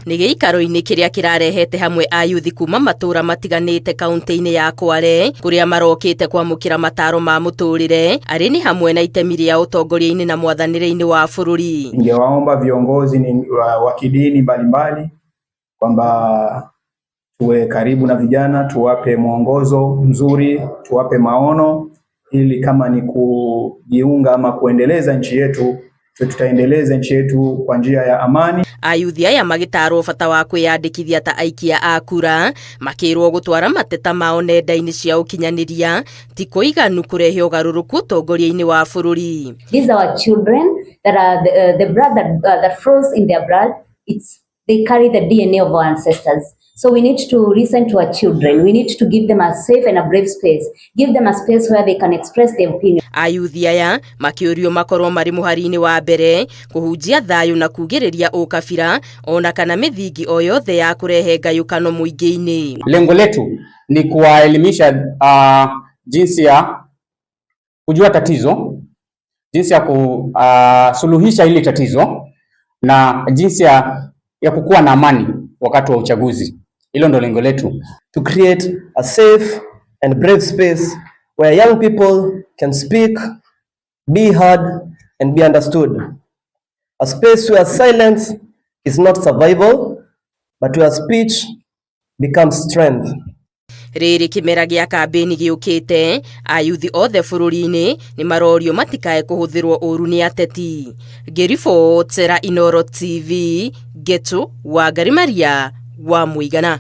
Nĩ gĩikaro-inĩ kĩrĩa kĩrarehete hamwe ayuthi kuma matũra matiganĩte kaunti-inĩ ya Kwale, kũrĩa marokĩte kwamũkĩra mataro ma mũtũrĩre arĩ nĩ hamwe na itemi rĩa ũtongoria-inĩ na mwathanĩre-inĩ wa bũrũri. Ningewaomba viongozi wa kidini mbalimbali kwamba tuwe karibu na vijana, tuwape mwongozo mzuri, tuwape maono ili kama ni kujiunga ama kuendeleza nchi yetu, tutaendeleza nchi yetu kwa njia ya amani. Ayuthi aya magĩtarwo bata wa kwĩyandĩkithia ta aikia a kura, makĩrwo gũtwara mateta mao nenda-inĩ cia ũkinyanĩria ti kũiganu kũrehe ũgarũrũku ũtongoria-inĩ wa bũrũri. These are our children that are the blood that flows in their blood. It's they carry the DNA of our ancestors. So we need to listen to our children. We need to give them a safe and a brave space. Give them a space where they can express their opinion. Ayuthi aya makĩũrio makorwo marĩ mũhari-inĩ wa mbere kũhunjia thayũ na kugĩrĩria ũkabira ona kana mĩthingi o yothe ya kũrehe ngayũkano mũingĩ-inĩ. Lengo letu ni kuwaelimisha jinsi ya kujua tatizo, jinsi ya kusuluhisha hili tatizo na jinsi ya kukuwa na amani wakati wa uchaguzi. Hilo ndo lengo letu. To create a safe and brave space where young people can speak, be heard and be understood. A space where silence is not survival, but where speech becomes strength. Rĩrĩ kĩmera gĩa kambĩni gĩũkĩte, ayuthi othe bũrũri-inĩ nĩ marorio matikae kũhũthĩrwo ũru nĩ ateti. Ngĩribotera Inooro TV, Ngetu Wangari Maria wa Mũigana.